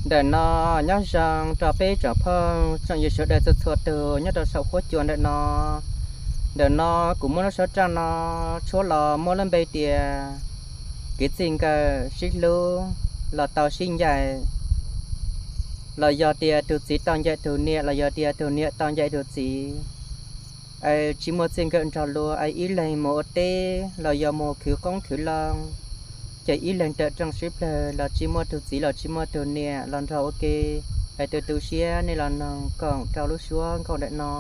Ntawm no nyob zoo rau peb tsoom phooj tsoom ywg sawv daws txhua txhua tus nyob rau saum huab cua ntawm no. Ntawm no kuv muab lub suab raj no tshuab los muab lub npe tias kev txij nkawm sib hlub los tau sib ncaim, los yog tias tus txiv tau ncaim tus niam, los yog tias tus niam tau ncaim tus txiv, es tsis muaj txij nkawm nrog luag, es ib leeg mus ua teb los yog mus khwv qoob khwv loo, ces ib leeg tawm rooj sib plawg los tsis muaj tus txiv los tsis muaj tus niam los nrog ua ke. Es tu tu siab nej los noog koom rau lub suab nkauj ntawm no.